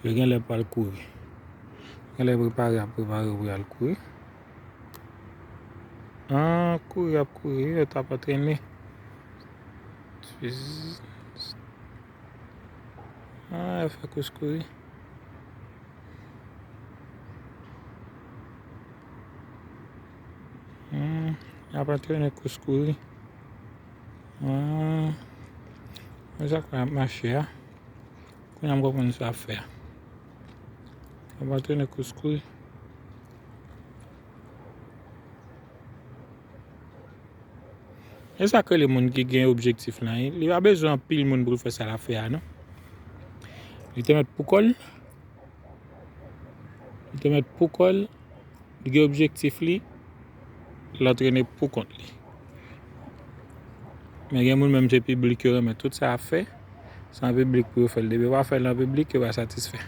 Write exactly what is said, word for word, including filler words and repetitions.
Yo genlè pral kouri. Genlè prepare, ap prepare pou y al kouri. Ah, kouri, ap kouri, yo t ap antrene. Ah, yo fè kous kouri. Hmm, y ap antrene kous kouri. Hmm. Men sa k ap mache a. Kounye a m konprann sa ap fè a. Y ap antrene kous kouri. E sa k rele moun ki gen objektif lan, li pa bezwen anpil moun pou l fè sa l ap fè a, non. Li te mèt pou kò l. Li te mèt pou kò l. Li gen objektif li. L antrene pou kont li. Men gen moun menm se piblik yo renmen tout sa ap fè. Se nan piblik pou yo fè l. Depi yo pa fè l nan piblik, yo pa satisfè.